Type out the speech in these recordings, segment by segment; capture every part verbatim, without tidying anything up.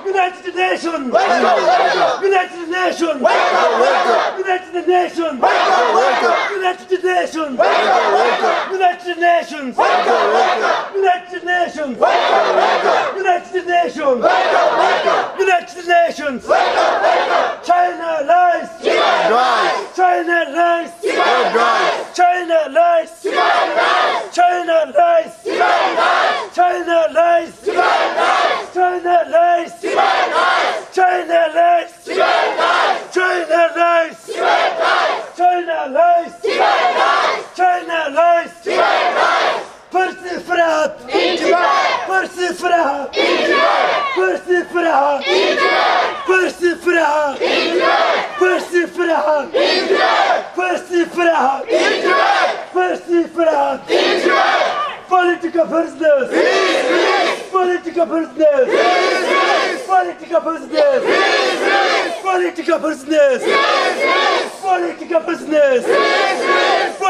United Nations! Welcome, welcome! United Nations! Welcome, welcome! United Nations! Welcome, welcome! United Nations! Welcome, welcome! United Nations! Welcome, welcome! United Nations! Welcome, welcome! United Nations! Welcome, welcome! United Nations! Welcome, welcome! China lies! Tibet rise! China lies! Tibet rise! China lies! Tibet rise! China lies! Tibet rise! China lies! Tibet rise! China lies! Tibet rise! China lies! Tibet rise! China lies! Tibet rise! China lies! Tibet rise! China lies! Tibet rise! Persifrat! In Tibet! Persifrat! In Tibet! Persifrat! In Tibet! Persifrat! In Tibet! Persifrat! In Tibet! Persifrat! In Tibet! Persifrat! In Tibet! Political prisoners! Release! Release! Political prisoners! Release! Release! Political prisoners! Release! Release! Political prisoners! Release! Release! Political prisoners! Release!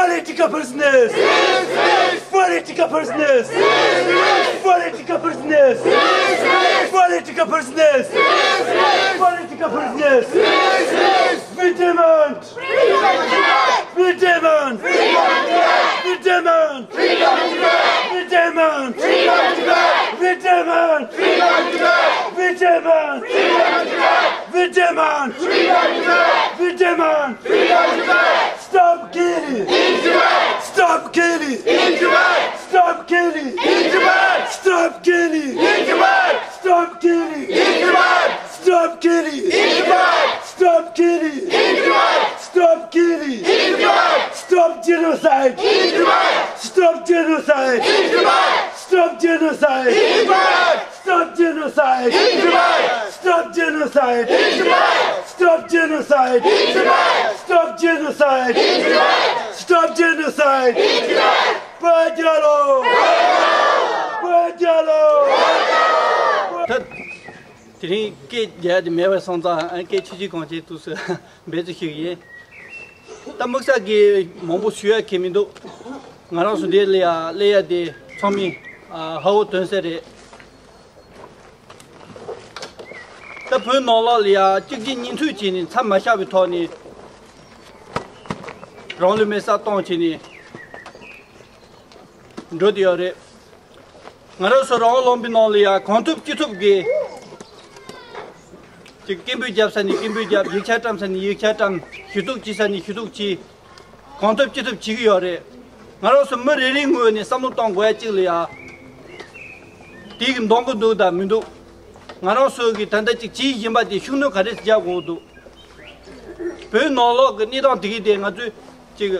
Release! Political prisoners! Release! Release! Political prisoners! Release! Release! Political prisoners! Release! Release! Political prisoners! Release! Release! Political prisoners! Release! Release! We demand! Freedom in Tibet! We demand! Freedom in Tibet! We demand! Freedom in Tibet! We demand! Freedom in Tibet! We demand! Freedom in Tibet! We demand! Freedom in Tibet! We demand! Freedom in Tibet! We demand! Freedom in Tibet! Stop killing! In Tibet! Stop killing! In Tibet! Stop killing! In Tibet! Stop killing! In Tibet! Stop killing! In Tibet! Stop killing! In Tibet! Stop killing! In Tibet! Stop killing! In Tibet! Stop genocide! In Tibet! Stop genocide! In Tibet! Stop genocide! In Tibet! Stop genocide! In Tibet! Stop genocide! In Tibet! Stop genocide! In Tibet! Stop genocide! In Tibet! Stop genocide! In Tibet! Pajalo! Pajalo! ད་དེ་རིང་སྐད་རྒྱག་རྒྱུ་མེད་པ་སོང་ཙང་སྐད་ཆུང་ཆུང་གང་བྱེད་ཐུབ་སོང་། འབད་རྩོལ་ཞུ་གི་ཡིན། ད་དམིགས་བསལ་གྱི་མང་པོ་ཞུ་ཡ་གང་མི་འདུག་ང་རང་ཚོ་འདི་ལ་ཡ་སླེབས་ཡ་དེ་ཚང་མས་ཧ་གོ་དོན་གསལ་རེད། ད་བོད་ནང་ལོགས་ལ་ཡ་གཅིག་རྗེས་གཉིས་མཐུད་བྱས་ནས་མཚམས་མ་བཞག་པའི་ཐོག་ནས་རང་ལུས་མེར་སྲེག་བཏང་བྱས་ནས་འགྲོ་བསྡད་ཡོད་རེད། ང་རང་ཚོ་རང་དབང་ལུང་པའི་ནང་ལ་ཡ་གང་ཐུབ་ཅི་ཐུབ་ཀྱིས་ཅིག་སྐད་འབོད་བརྒྱབ་ས་ནས་སྐད་འབོད་བརྒྱབ། ཡིག་ཆ་བཀྲམ་ས་ནས་ཡིག་ཆ་བཀྲམ། ཞུ་གཏུག་བྱེད་ས་ནས་ཞུ་གཏུག་བྱས། གང་ཐུབ་ཅི་ཐུབ་བྱེད་ཀྱི་ཡོད་རེད། ང་རང་ཚོ་མི་རེ་རེའི་ངོས་ནས་བསམ་བློ་གཏོང་དགོས་ཡ་གཅིག་ལ་ཡ། དེ་གི་འདང་གི་འདུག་དང་མི་འདུག་ང་རང་ཚོ་གི་ད་ལྟ་ཅིག་བྱེད་བཞིན་པ་དེ་ཤུགས་སྣོན་ག་རེ་རྒྱག་དགོས་འདུག་བོད་ནང་ལོགས་ཀྱི་གནས་སྟངས་དེ་གི་དེ་ང་ཚོས་ཅིག་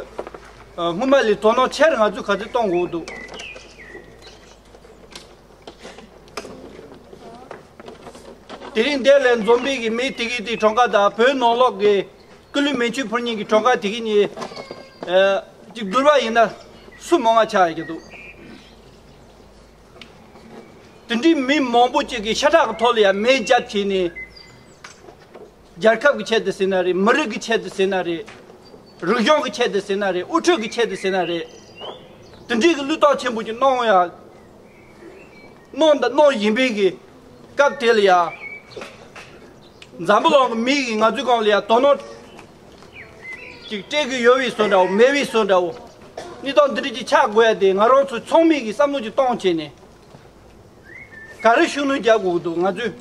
ཨ་སྔོན་མ་ལས་དོ་སྣང་ཆེ་རུ་ང་ཚོས་ག་ཚོད་གཏོང་དགོས་འདུག་དེ་རིང་འདིར་ལ་འཛོམས་པའི་གི་མི་དེ་གི་དེ་གྲངས་ཀ་དང་བོད་ནང་ལོགས་ཀྱི་སྐུ་ལུས་མེ་མཆོད་ཕུལ་མཁན་གྱི་གྲངས་ཀ་དེ་གི་ནི་ཨ་ཅིག་བསྡུར་བ་ཡིན་ན་སུ་མང་ང་ཆགས་ཡོད་ཀྱི་འདུག་དེ་འདྲའི་མི་མང་པོ་ཅིག་གིས་ཤ་ཁྲག་གི་ཐོག་ལ་ཡང་མེ་བརྒྱབ་བྱས་ནས། རྒྱལ་ཁབ་ཀྱི་ཆེད་དུ་ཟེར་ན་རེད། མི་རིགས་ཀྱི་ཆེད་དུ་ཟེར་ན་རེད། རིག་གཞུང་གི་ཆེད་དུ་ཟེར་ན་རེད། དབུ་ཁྲིད་ཀྱི་ཆེད་དུ་ཟེར་ན་རེད། དེ་འདྲའི་གི་བློས་གཏོང་ཆེན་པོ་ཅིག་གནང་ཡ། གནང་དང་གནང་བཞིན་པའི་གི་སྐབས་དེ་ལ་ཡ། འཛམ་བུ་གླིང་གི་མི་གིས་ང་ཚོའི་སྒང་ལ་ཡ་དོ་སྣང་ཅིག་སྤྲད་ཀྱི་ཡོད་པའི་བཟོ་འདྲ་བོ་མེད་པའི་བཟོ་འདྲ་བོ། གནས་སྟངས་འདི་འདྲ་ཅིག་ཆགས་དགོས་ཡ་དེ་ང་རང་ཚོ་ཚང་མས་གི་བསམ་བློ་ཅིག་གཏོང་བྱས་ནས། ག་རེ་ཤུགས་སྣོན་རྒྱག་དགོས་འདུག་ང་ཚོས།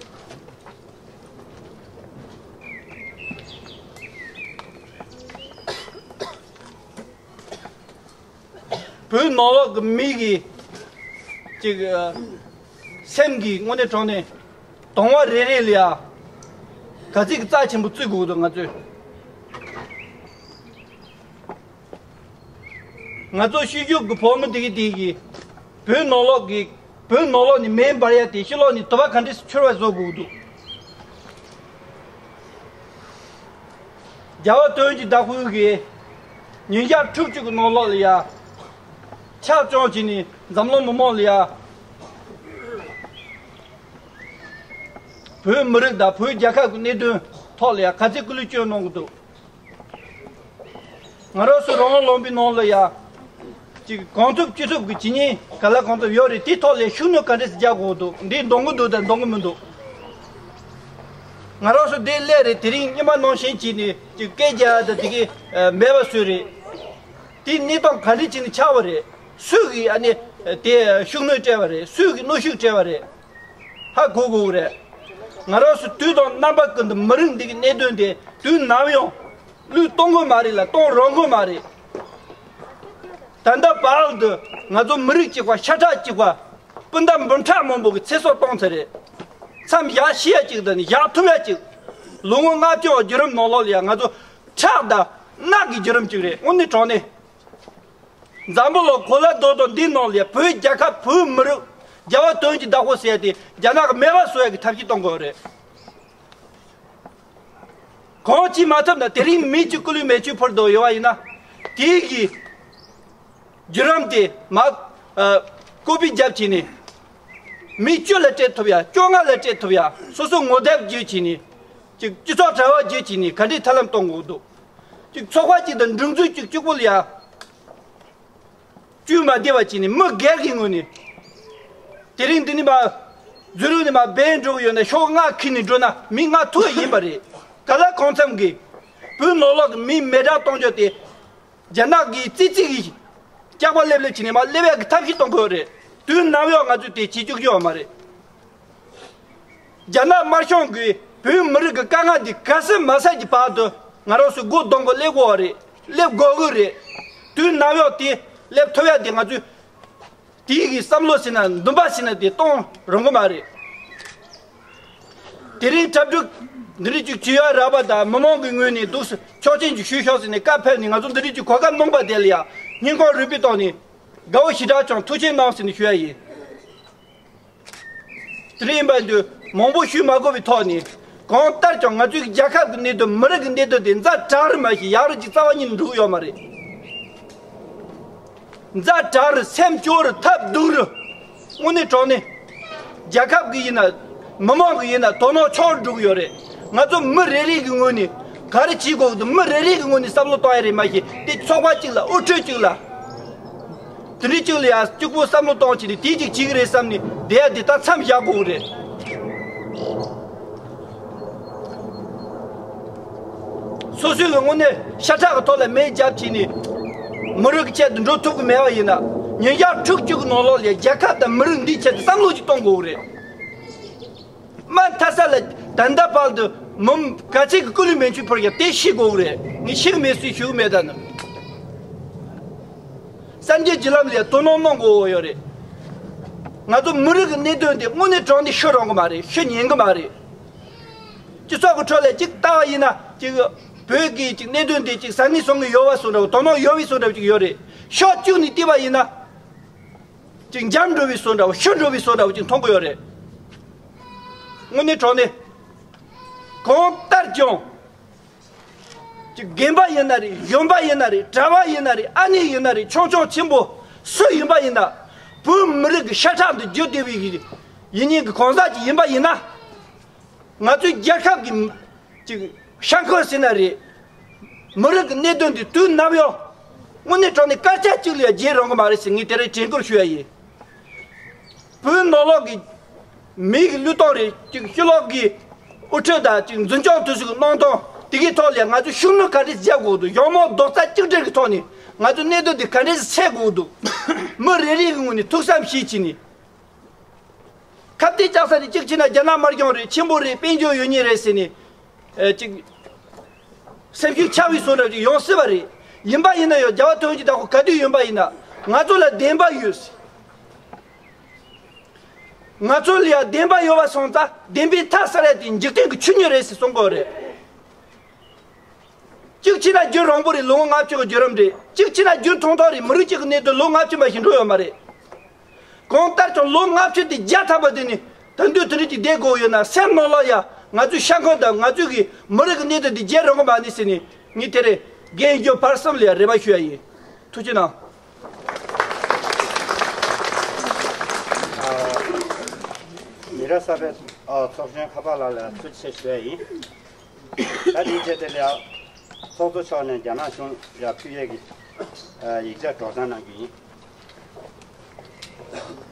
བོད་ནང་ལོགས་ཀྱི་མི་གི་ཅིག་སེམས་ཀྱི་དངོས་གནས་དྲང་གནས་དང་བ་རེ་རེ་ལ་ཡ་ག་ཚོད་ཀྱི་རྩ་ཆེན་པོ་བརྩི་དགོས་འདུག་ང་ཚོས། ང་ཚོ་ཤུལ་བཞུགས་ཀྱི་བོད་མི་དེ་གི་དེ་གི་བོད་ནང་ལོགས་ཀྱི་བོད་ནང་ལོགས་ནས་མེ་འབར་ཡ་དེ་ཕྱི་ལོགས་ནས་དུ་བ་ག་འདྲས་སེ་འཕྱུར་བ་བཟོ་དགོས་འདུག་རྒྱལ་བ་དོན་གྱི་བདག་པོའི་གི་ཉིན་ཞག་ཕྲུགས་གཅིག་གི་ནང་ལོགས་ལ་ཡ་ཆ་རྐྱེན་བྱས་ནས་འཛམ་གླིང་མི་མང་ལ་ཡ་བོད་མི་རིགས་དང་བོད་རྒྱལ་ཁབ་ཀྱི་གནད་དོན་ཐོག་ལ་ཡ་ག་ཚོད་སྐུ་ལུས་སྐྱོན་གནང་གི་འདུག་ང་རང་ཚོ་རང་དབང་ལུང་པའི་ནང་ལ་ཡ། ཅིག་གང་ཐུབ་ཅི་ཐུབ་ཀྱི་བྱས་ཉེས་ག་ལ་གང་ཐུབ་ཡོད་རེད། དེའི་ཐོག་ལ་ཤུགས་སྣོན་ག་འདྲས་སེ་རྒྱག་དགོས་འདུག་འདི་འདང་གི་འདུག་དང་འདང་གི་མི་འདུག་ང་རང་ཚོ་འདི་སླེབས་རེད། དེ་རིང་སྔོན་མ་ནང་བཞིན་བྱས་ནས་ཅིག་སྐད་རྒྱག་ཡ་དང་དེ་གི་མེད་པ་བཟོས་རེད། དེ་གནས་སྟངས་ག་འདྲ་བྱས་ནས་ཆགས་པ་རེད། སུ་གིས་ཨ་ནི་དེ་ཤུགས་སྣོན་སྤྲད་པ་རེད། སུ་གིས་གནོན་ཤུགས་སྤྲད་པ་རེད། ཧ་གོ་དགོས་ཀྱི་རེད། ང་རང་ཚོ་དུས་དང་རྣམ་པ་ཀུན་ཏུ་མི་རིགས་འདི་གི་གནད་དོན་དེ་དུས་ནམ་ཡང་བློས་གཏོང་གི་མ་རེད་ལ་གཏོང་རོགས་གི་མ་རེད། ད་ལྟ་བར་དུ་ང་ཚོ་མི་རིགས་གཅིག་པ་ཤ་ཁྲག་གཅིག་པ་སྤུན་ཟླ་འབུམ་ཕྲག་མང་པོ་གི་ཚེ་སྲོག་གཏོང་ཚར་རེད། མཚམས་བཞག་ཤེས་ཡ་གཅིག་དང་ནི་བཞག་ཐུབ་ཡ་གཅིག་ལོ་ངོ་ལྔ་བཅུ་བརྒྱུད་རིམ་ནང་ལོགས་ལ་ཡ་ང་ཚོ་ཁྲག་དང་རྣག་གི་བརྒྱུད་རིམ་གཅིག་རེད། དངོས་གནས་དྲང་གནས། འཛམ་བུ་གླིང་གོ་ལ་རྡོག་རྡོག་འདིའི་ནང་ལ་ཡ་བོད་རྒྱལ་ཁབ་བོད་མི་རིགས་རྒྱལ་བ་དོན་གྱི་བདག་པོ་ཟེར་ཡ་དེ་རྒྱ་ནག་གི་མེད་པ་བཟོ་ཡ་གི་ཐབས་ཤེས་གཏོང་དགོས་རེད། གང་ཅིས་མ་ཐུབ་ན་དེ་རིང་མི་གཅིག་སྐུ་ལུས་མེ་མཆོད་ཕུལ་འདོད་ཡོད་པ་ཡིན་ན། དེའི་གི་བརྒྱུད་རིམ་དེ་མ་ཨ་ཀོ་པི་རྒྱབ་བྱས་ནས་མི་བཅུ་ལ་སྤྲད་ཐུབ་ཡ། བཅོ་ལྔ་ལ་སྤྲད་ཐུབ་ཡ། སོ་སོ་ངོ་དེབ་བརྒྱུད་བྱས་ནས་ཅིག་སྤྱི་ཚོགས་དྲ་བ་བརྒྱུད་བྱས་ནས་ག་འདྲའི་ཐབས་ལམ་གཏོང་དགོས་འདུག་ཅིག་ཚོགས་པ་གཅིག་དང་སྒྲིག་འཛུགས་གཅིག་གཅིག་པུ་ལ་ཡ། བཅོས་མ་བདེ་བ་བྱས་ནས་མི་སྒེར་གྱི་ངོས་ནས། དེ་རིང་འདི་ནས་མ་རྫུ་རུ་ནས་མ་སྦས་འགྲོ་གི་ཡོད་ན་ཤོག་ལྔ་ཁྱེར་ནས་འགྲོ་ན་མི་ལྔ་ཐུག་ཡིན་པ་རེད། ག་ལ་གང་འཚམ་གྱིས་བོད་ནང་ལོགས་ཀྱི་མི་མེ་སྲེག་གཏོང་རྒྱུ་དེ་རྒྱ་ནག་གིས་ཙི་ཙི་གིས་སྐྱག་པ་ལེབ་ལེབ་བྱས་ནས་མ་སླེབས་ཡག་གི་ཐབས་ཤེས་གཏོང་དགོས་རེད། དུས་ནམ་ཡང་ང་ཚོས་དེ་བྱེད་བཅུག་རྒྱུ་ཡོད་མ་རེད། རྒྱ་ནག་དམར་གཞུང་གིས་བོད་མི་རིགས་ཀྱི་དཀའ་ངལ་འདི་ག་སེ་མ་སེ་གྱི་བར་དུ་ང་རང་ཚོས་སྒོ་རྡུང་གི་སླེབས་དགོས་པ་རེད། སླེབས་དགོས་ཀྱི་རེད། དུས་ནམ་ཡང་དེ་སླེབས་ཐུབ་ཡ་དེ་ང་ཚོས་དེའི་གི་བསམ་བློ་ཟེར་ན་འདུན་པ་ཟེར་ན་དེ་གཏོང་རུང་གི་མ་རེད། དེ་རིང་གྲ་སྒྲིག་འདི་རིགས་ཅིག་བྱེད་ཡ་རག་པ་དང་མི་མང་གི་ངོས་ནས་འདུག་སེ་ཆོག་མཆན་ཅིག་ཞུས་ཤོག་ཟེར་ནས་བཀའ་ཕེབས་ནས་ང་ཚོ་འདི་རིགས་ཀྱི་གོ་སྐབས་གནང་པ་དེ་ལ་ཡ་སྙིང་ཁོང་རུས་པའི་ཐོག་ནས་དགའ་བོ་ཞེ་དྲག་བྱུང་། ཐུགས་རྗེ་གནང་ཟེར་ནས་ཞུ་ཡ་ཡིན། དེ་རིང་ཡིན་པ་འདུག་མང་པོ་ཞུས་མ་དགོས་པའི་ཐོག་ནས་གང་ལྟར་ཀྱང་ང་ཚོའི་རྒྱལ་ཁབ་ཀྱི་གནད་དོན་མི་རིགས་ཀྱི་གནད་དོན་དེ་ཛ་དྲག་རེད་མ་གཞི་ཡག་རེད་ཅིག་རྩ་བ་ཉིད་ནས་འགྲོ་གི་ཡོད་མ་རེད། ཛ་དྲག་རེད། སེམས་སྐྱོ་རེད། ཐབས་སྡུག་རེད། དངོས་གནས་དྲང་གནས། རྒྱལ་ཁབ་ཀྱི་ཡིན་ན། མི་མང་གི་ཡིན་ན་དོ་སྣང་ཆགས་འགྲོ་གི་ཡོད་རེད། ང་ཚོ་མི་རེ་རེ་གི་ངོས་ནས་ག་རེ་བྱེད་དགོས་འདུག་མི་རེ་རེ་གི་ངོས་ནས་བསམ་བློ་གཏོང་ཡ་རེད་མ་གཞི་དེ་ཚོགས་པ་གཅིག་ལ་དབུ་ཁྲིད་གཅིག་ལ། དེ་འདྲའི་གཅིག་ལ་ཡ་གཅིག་པོ་བསམ་བློ་གཏོང་བྱས་ནས་དེ་གཅིག་བྱེད་ཀྱི་རེད་བསམ་ནས་བསྡད་ཡ་དེ་ད་མཚམས་བཞག་དགོས་ཀྱི་རེད། སོ་སོའི་གི་དངོས་གནས་ཤ་ཁྲག་གི་ཐོག་ལ་མེ་བརྒྱབ་བྱས་ནས་མི་རིགས་ཀྱི་ཆེད་དུ་འགྲོ་ཐུབ་ཀྱི་མེད་པ་ཡིན་ན། ཉིན་ཞག་ཕྲུགས་གཅིག་གི་ནང་ལོགས་ལ་རྒྱལ་ཁབ་དང་མི་རིགས་འདིའི་ཆེད་དུ་བསམ་བློ་ཅིག་གཏོང་དགོས་ཀྱི་རེད། མ་མཐའ་ས་ལ་ད་ལྟ་བར་དུ་མི་ག་ཚད་ཀྱི་སྐུ་ལུས་མེ་མཆོད་ཕུལ་ཀྱང་དེ་ཤེས་དགོས་ཀྱི་རེད། ངས་ཤེས་ཀྱི་མེད་ཟེར་ཞུ་གི་མེད། ད་ནི། སངས་རྒྱས་ཀྱི་ལམ་ལ་དོ་སྣང་གནང་དགོས་ཡོད་རེད། ང་ཚོ་མི་རིགས་ཀྱི་གནད་དོན་དེ་དངོས་གནས་དྲང་གནས་ཤོད་རུང་གི་མ་རེད། ཤོད་ཉན་གི་མ་རེད། སྤྱི་ཚོགས་ཀྱི་ཁྲོད་ལ་ཅིག་ལྟ་བ་ཡིན་ན་ཅིག་བོད་ཀྱི་ཅིག་གནད་དོན་དེ་ཅིག་ཟང་ངེ་ཟིང་ངེ་ཡོད་པ་བཟོ་འདྲ་བོ། དོ་སྣང་ཡོད་པའི་བཟོ་འདྲ་བོ་ཅིག་ཡོད་རེད། ཕྱོགས་གཅིག་ནས་བལྟས་པ་ཡིན་ན་ཅིག་འཇམ་འགྲོ་བའི་བཟོ་འདྲ་བོ། ཤོར་འགྲོ་བའི་བཟོ་འདྲ་བོ་ཅིག་མཐོང་གི་ཡོད་རེད། དངོས་གནས་དྲང་གནས། གང་ལྟར་ཀྱང་། ཅིག་རྒན་པ་ཡིན་ན་རེད། གཞོན་པ་ཡིན་ན་རེད། གྲྭ་པ་ཡིན་ན་རེད། ཨ་ནེ་ཡིན་ན་རེད། ཆུང་ཆུང་ཆེན་པོ་སུ་ཡིན་པ་ཡིན་ན། བོད་མི་རིགས་ཀྱི་ཤ་ཁྲག་འདི་རྒྱུད་སྡེ་བའི་ཡིན་མཁན་གྱི་གང་ཟག་ཅིག་ཡིན་པ་ཡིན་ན། ང་ཚོའི་རྒྱལ་ཁབ་ཀྱི་ཅིག་ཤ་འཁོན་ཟེར་ན་རེད། མི་རིགས་ཀྱི་གནད་དོན་འདི་དུས་ནམ་ཡང་དངོས་གནས་དྲང་གནས་སྐར་ཆ་གཅིག་ལས་བརྗེད་རུང་གི་མ་རེད་ཟེར་ངས་དེ་རིང་དྲན་སྐུལ་ཞུ་ཡ་ཡིན། བོད་ནང་ལོགས་ཀྱི་མི་གི་བློས་གཏོང་རེད། ཅིག་ཕྱི་ལོགས་ཀྱི་དབུ་ཁྲིད་དང་ཅིག་འཛིན་སྐྱོང་དེ་ཚོ་གི་གནང་སྟངས་དེ་གའི་ཐོག་ལ་ང་ཚོས་ཤུགས་སྣོན་ག་འདྲས་བརྒྱབ་དགོས་འདུག་གཞུང་མང་རྡོག་རྩ་གཅིག་སྒྲིལ་གྱི་ཐོག་ནས་ང་ཚོས་གནད་དོན་འདི་ག་འདྲས་སེལ་དགོས་འདུག་མི་རེ་རེ་གི་ངོས་ནས་ཐུགས་བསམ་བཞེས་བྱས་ནས། ཁ་གཏད་བཅག་ས་དེ་གཅིག་བྱས་ན་རྒྱ་ནག་དམར་གཞུང་རེད། ཆེན་པོ་རེད། དཔལ་འབྱོར་ཡོད་མཁན་རེད་ཟེར་ནས། ཨེ་ཅིག་སེམས་ཤུགས་ཆག་པའི་བཟོ་འདྲ་ཅིག་ཡོང་སྲིད་པ་རེད། ཡིན་པ་ཡིན་ན་ཡང་རྒྱལ་བ་དོན་གྱི་བདག་པོ་ག་དུས་ཡིན་པ་ཡིན་ན་ང་ཚོ་ལ་བདེན་པ་ཡོད། ང་ཚོ་ལ་ཡང་བདེན་པ་ཡོད་པ་སོང་ཙང་བདེན་པའི་མཐའ་གསལ་ཡ་དེ་འཇིག་རྟེན་གྱི་ཆོས་ཉིད་རེད་ཟེར་གསུང་དགོས་རེད། གཅིག་བྱས་ན་རྒྱུན་རིང་པོ་རེད། ལོ་ངོ་ལྔ་བཅུ་གི་བརྒྱུད་རིམ་རེད། གཅིག་བྱས་ན་རྒྱུན་ཐུང་ཐུང་རེད། མི་རིགས་གཅིག་གི་གནད་དོན་ལོ་ལྔ་བཅུ་མ་ཞིག་འགྲོ་ཡོད་མ་རེད། གང་ལྟར་ཀྱང་ལོ་ལྔ་བཅུ་དེ་བརྒྱ་ཐམ་པ་དེ་ནི་ད་དུང་དེ་འདྲ་ཅིག་བསྡད་དགོས་ཡོད་ན་སེམས་ནང་ལ་ཡ་ང་ཚོའི་ཤ་འཁོན་དང་ང་ཚོའི་གི་མི་རིགས་ཀྱི་གནད་དོན་དེ་བརྗེད་རུང་གི་མ་ནི་ཟེར་ནས་ངས་དེ་རེད། རྒན་ཡོད་རྒྱུ་བར་གསུམ་ལ་ཡ་རེ་བ་ཞུ་ཡ་ཡིན། ཐུགས་རྗེ་གནང་། མི་རབས་གསར་པའི་ཚོགས་གཞོན་ཁ་པར་ལགས་ལ་ཐུགས་རྗེ་ཆེ་ཞུ་ཡ་ཡིན། ད་དེའི་རྗེས་དེ་ལ་ཚོགས་གཙོ་མཆོག་ནས་རྒྱ་ནག་གཞུང་ལ་ཕུལ་ཡས་ཀྱི་ཡིག་ཆ་སྒྲོག་སྦྱང་གནང་རྒྱུ་ཡིན།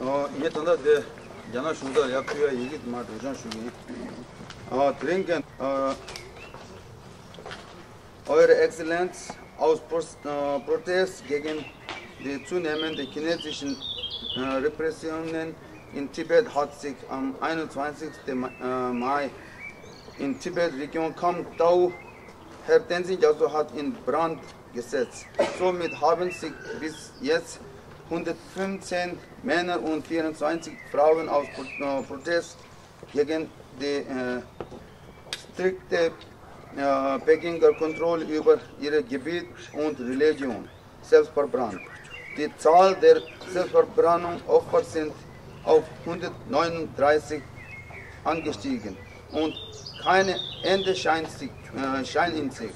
ཨོ། ངས་ད་ལྟ་དེ་ རྒྱ་ནག་གཞུང་ཚབ་ལ་ཡར་ཕུལ་ཡ་ཡི་གེ་དེ་མར་སྒྲོག་སྦྱང་ཞུ་གི་ཡིན། ཨ། དེ་རིང་གི། ཨ། Euer Exzellenz, aus Pro-, äh, Protest gegen die zunehmenden chinesischen, äh, Repressionen in Tibet hat sich am einundzwanzigsten Mai, äh, Mai in Tibet-Region Khamtau Herr Tenzin Gyatso hat in Brand gesetzt. Somit haben sich bis jetzt hundertfünfzehn Männer und vierundzwanzig Frauen aus Pro-, äh, Protest gegen die, äh, strikte, äh, Pekinger Kontrolle über ihr Gebiet und Religion selbst verbrannt. Die Zahl der Selbstverbrennungsopfer sind auf hundertneununddreißig angestiegen und kein Ende scheint sich, äh, scheint in Sicht.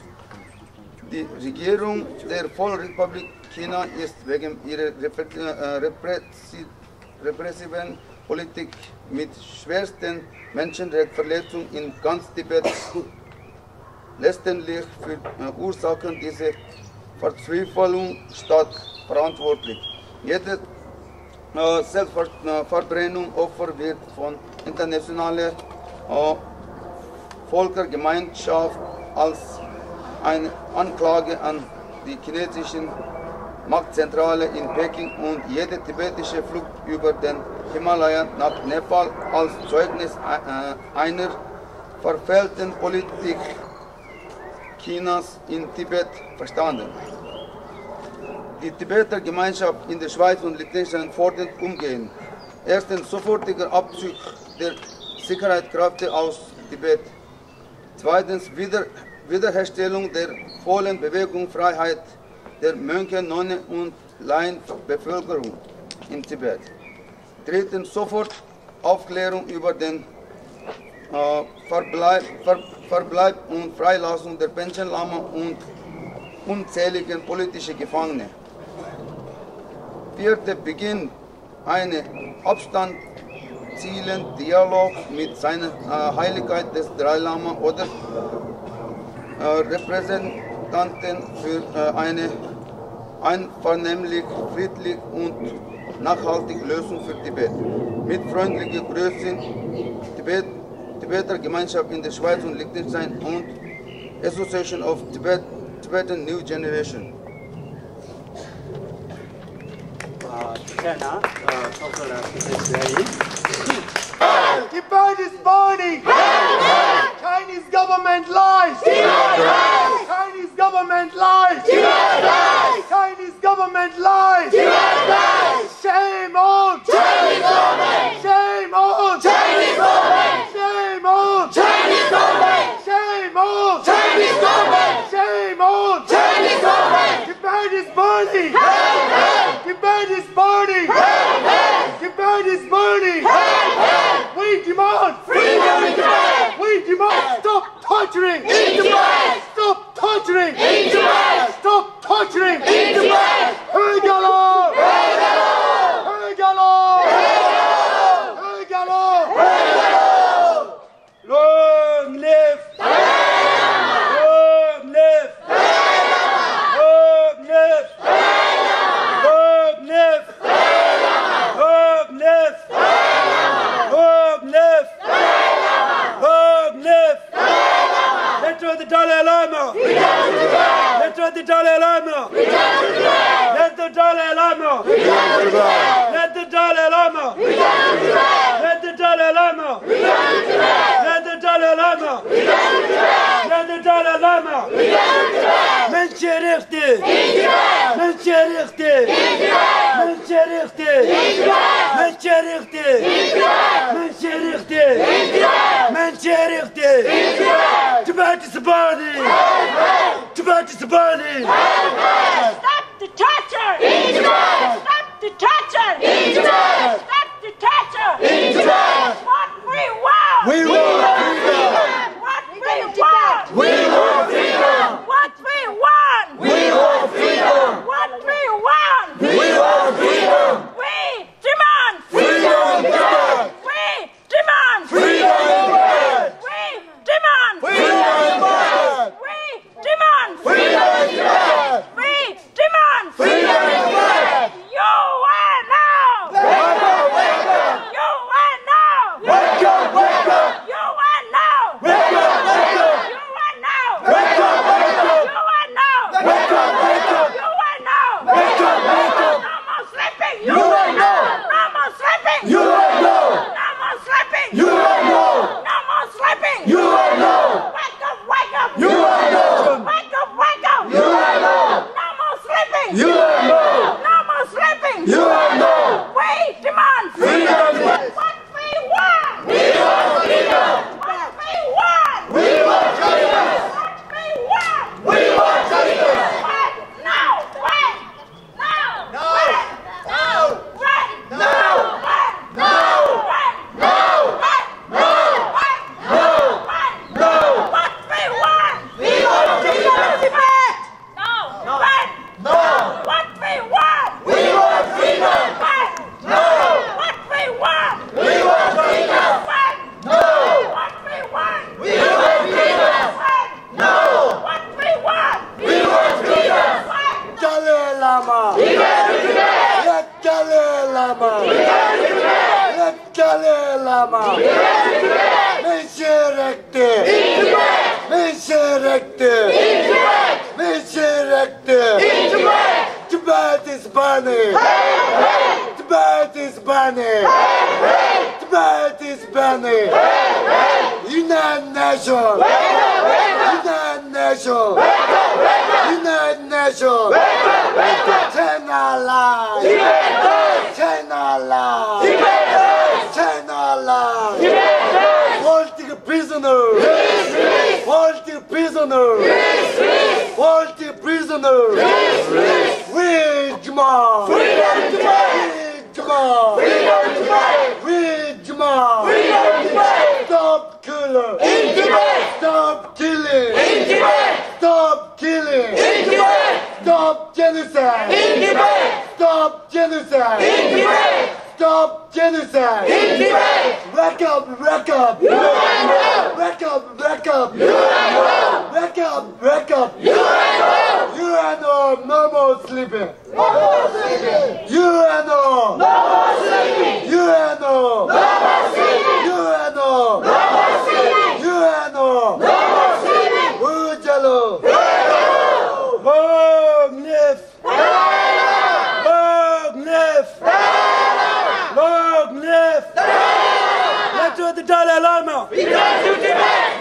Die Regierung der Volksrepublik China ist wegen ihrer Repre-, äh, Repressi-, repressiven Politik mit schwersten Menschenrechtsverletzungen in ganz Tibet letztendlich für, äh, Ursachen dieser Verzweiflungstat verantwortlich. Jedes, äh, Selbstver-, äh, Verbrennungsopfer wird von internationaler, äh, Völkergemeinschaft als eine Anklage an die chinesische Machtzentrale in Peking und jede tibetische Flucht über den Himalaya nach Nepal als Zeugnis, äh, einer verfehlten Politik Chinas in Tibet verstanden. Die Tibeter Gemeinschaft in der Schweiz und Liechtenstein fordert umgehend: Erstens, sofortiger Abzug der Sicherheitskräfte aus Tibet. Zweitens, Wieder-, Wiederherstellung der vollen Bewegungsfreiheit der Mönche, Nonnen und Laienbevölkerung in Tibet. Drittens, sofort Aufklärung über den, äh, Verbleib, Ver-, Verbleib und Freilassung der Panchen Lama und unzähligen politischen Gefangenen. Vierte, Beginn einen abstandszielen Dialog mit seiner, äh, Heiligkeit des Dalai Lama oder, äh, Repräsentanten für, äh, eine einvernehmlich, friedlich und nachhaltig Lösung für Tibet. Mit freundlichen Grüßen, Tibet, Tibeter Gemeinschaft in der Schweiz und Liechtenstein und Association of Tibet, Tibetan New Generation. ཨ། ཐུགས་རྗེ་གནང་། ཨ། ཚོགས་གཙོ་ལ་ཐུགས་རྗེ་ཆེ་ཡིན། Tibet is burning! Chinese government lies! Chinese government lies! Chinese government lies! Shame on! Chinese government! Shame on! Chinese government! Shame on! Chinese government! Shame on! Chinese government! Shame on! Chinese government! Tibet is burning! Tibet is burning! Tibet is burning! We demand freedom in Tibet! We demand stop torturing in Tibet! Stop torturing in Tibet! Stop torturing in Tibet! Rohingya law! Rohingya law! Rohingya law! Rohingya law! Long live! Long live! Long live! Long live! Long live! Long live! Long live! Let go the Dalai Lama! Let go the Dalai Lama! Let the Dalai Lama! Let the Dalai Lama! Let the Dalai Lama! Let the Dalai Lama! Let the Dalai Lama! Menschenrechte! Menschenrechte! Menschenrechte! Menschenrechte! Menschenrechte! Menschenrechte! Tibet is burning! Tibet is burning! Stop the torture! Stop the torture! Stop the torture! What we want! We want freedom! What we want! We want freedom! What we want! We want freedom! What we want! We want freedom! We demand freedom! We demand freedom! We demand freedom! We demand freedom! We demand freedom! U N O! U N O! མི་ཤེས་རིགས་དེ། མི་ཤེས་རིགས་དེ། མི་ཤེས་རིགས་དེ། Tibet is burning! Tibet is burning! Tibet is burning! United Nations! United Nations! United Nations! China lies! China lies! China lies! Political prisoners! Political prisoners! Political prisoners! We demand! Freedom demand! We demand! Freedom demand! We demand! Freedom demand! Stop killer! In Tibet! Stop killing! In Tibet! Stop killing! In Tibet! Stop genocide! In Tibet! Stop genocide! In Tibet! Stop genocide! In Tibet! Wake up, wake up! U N O! Wake up, wake up! U N O! Wake up, wake up! U N O! U N O, no more sleeping! No more sleeping! U N O! No more sleeping! U N O! No more sleeping! U N O! No more sleeping! U N O! No more sleeping! Long live! Long live! Long live! Let's go to Dalai Lama!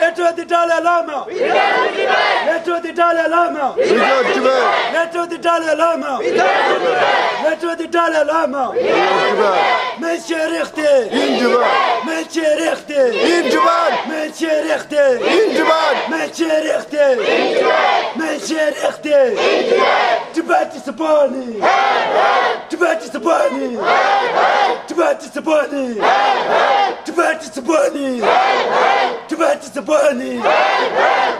Let's go to Dalai Lama! Let's go to Dalai Lama! Let's go to Dalai Lama! Let's go to Dalai Lama! མི་ཤེས་རིགས་དེ། In Tibet! མི་ཤེས་རིགས་དེ། In Tibet! མི་ཤེས་རིགས་དེ། In Tibet! མི་ཤེས་རིགས་དེ། མི་ཤེས་རིགས་དེ། Tibet is burning! Tibet is burning! Tibet is burning! Tibet is burning! Tibet is burning!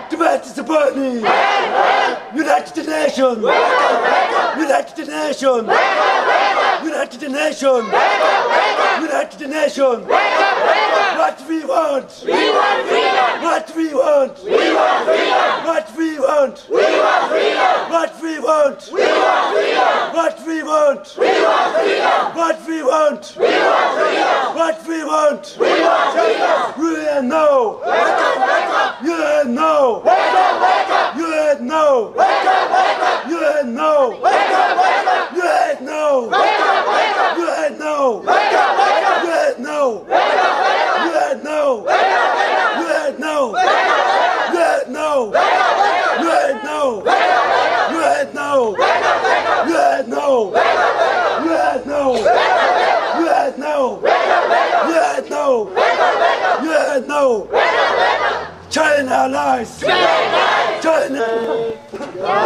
Tibet is burning! United Nations! United Nations! United Nations! United Nations! What we want? We want freedom! What we want? We want freedom! What we want? We want freedom! What we want? We want freedom! What we want? We want freedom! What we want? We want freedom! What we want? We want freedom! U N O! Wake up, wake up! U N O! Wake up, wake up! U N O! Wake up, wake up! U N O! Wake up, wake up! U N O! Wake up, wake up! U N O! Wake up, wake up! U N O! Wake up, wake up! U N O! Wake up, wake up! U N O! Wake up, wake up! U N O! Wake up, wake up! U N O! Wake up, wake up! U N O! Wake up, wake up! U N O! Wake up, wake up! U N O! Wake up, wake up! U N O! Wake up, wake up! U N O! Wake up, wake up! China lies! China lies! China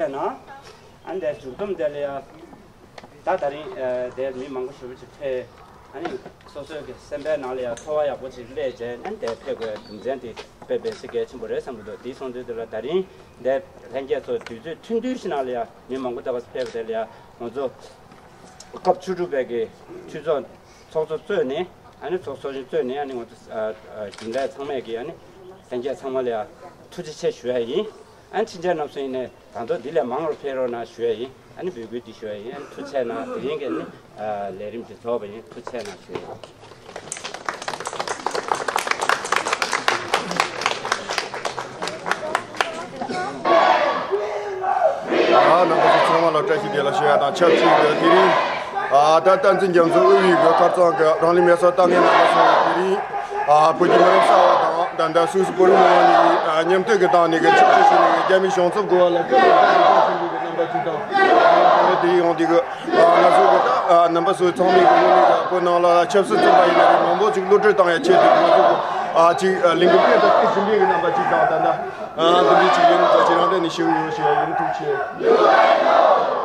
ན། ཨ་ནི་དེ་མཇུག་སྡོམ་དེ་ལ་ཡ། ད་ད་རིང་ཨ་དེར་མི་མང་པོ་ཞེ་པོ་ཅིག་ཕེབས། ཨ་ནི་སོ་སོའི་གི་སེམས་པའི་ནང་ལ་ཡང་ཚོར་བ་ཡག་པོ་ཅིག་སླེབས་རྗེས། ཨ་ནི་དེར་ཕེབས་དགོས་རྒྱུ་མཚན་དེ་དཔེ་གལ་ཆེན་པོ་རེད་བསམ་གྱི་འདུག་དེ་སོང་དུས་དེ་ལ་ད་རིང་དེར་ལྷན་རྒྱས་ཚོ་དུས་ཚོད་ཐུང་ཐུང་ཞིག་ནང་ལ་ཡང་མི་མང་པོ་ད་ག་ཚོད་ཕེབས་པ་དེ་ལ་ཡང་ང་ཚོ་སྐབས་བཅུ་དྲུག་པའི་གི་འཐུས་ཚོགས་ཚོགས་གཙོ་གཙོས་ནས། ཨ་ནི་ཚོགས་གཙོ་གཙོས་ནས། ཨ་ནི་ང་ཚོ་ཨ་ཨ་རྒྱུན་ལས་ཚང་མས་ཀྱི་ཨ་ནི་ལྷན་རྒྱས་ཚང་མ་ལ་ཡང་ཐུགས་རྗེ་ཆེ་ཞུ་ཡ་ཡིན། ཨ་ནི་ཕྱིན་ཆད་རྣམ་གསུམ་ཡིན་ནས་ད་དུང་འདི་ལས་མང་བར་ཕེབས་རོགས་གནང་ཞུ་ཡ་ཡིན། ཨ་ནི་འབོད་སྐུལ་འདི་ཞུ་ཡ་ཡིན། ཨ་ནི་ཐུགས་རྗེ་གནང་། དེ་རིང་གི་ནི་ཨ་ལས་རིམ་འདི་རྫོགས་པ་ཡིན། ཐུགས་རྗེ་གནང་ཞུ་ཡ་ཡིན། ཨ་རྣམ་པ་ཚོ་ཚང་མ་ལ་བཀྲ་ཤིས་བདེ་ལེགས་ཞུ་ཡ་དང་ཆབས་ཅིག་ཏུ། དེ་རིང་ཨ་ད་བསྟན་འཛིན་རྒྱ་མཚོ་དབུས་ཀྱི་ཁ་རྩང་གི་རང་ལུས་མེ་སྲེག་བཏང་མཁན་རྣམ་པ་ཚོ་དེ་རིང་ཨ་བོད་ཀྱི་མི་རབས་གསར་པ་དང་ད་ལྟ་སུད་སི་བོད་རིགས་མི་མང་གཉིས་ཀྱིས་ཨ་མཉམ་འཐུས་ཀྱི་སྟེང་ནས་ཀྱི་ཆབ་སྲིད་ཞུ་ནས་ཀྱི་རྒྱ་མིའི་གཞུང་ཚབ་འགོ་བ་ལ་སྐད་འབོད་བཏང་ནས་ཆབ་སྲིད་ཞུ་མཁན་རྣམ་པ་ཅིག་དང་། དེ་ཡོང་དུས་ཀྱི་ང་ཚོ་གི་ད་རྣམ་པ་ཚོ་ཚང་མས་གི་ངོས་ནས་བོད་ནང་ལ་ཆབ་སྲིད་བཙོན་པ་ཡིན་ན་རེད། མང་པོ་ཅིག་གློད་གྲོལ་བཏང་ཡ་ཆེད་དུ་ང་ཚོ་གི་ཨ་ཅིག་ལས་འགུལ་སྤེལ་དང་སྤེལ་བཞིན་པའི་གི་རྣམ་པ་ཅིག་དང་། ད་ལྟ་འདི་འདྲའི་ཅིག་ཡིན། ད་ཁྱེད་རང་འདྲ་ནས་ཤེས་ཡོད་ཞེས་ཡིན། ཐུགས་རྗེ་ཆེ།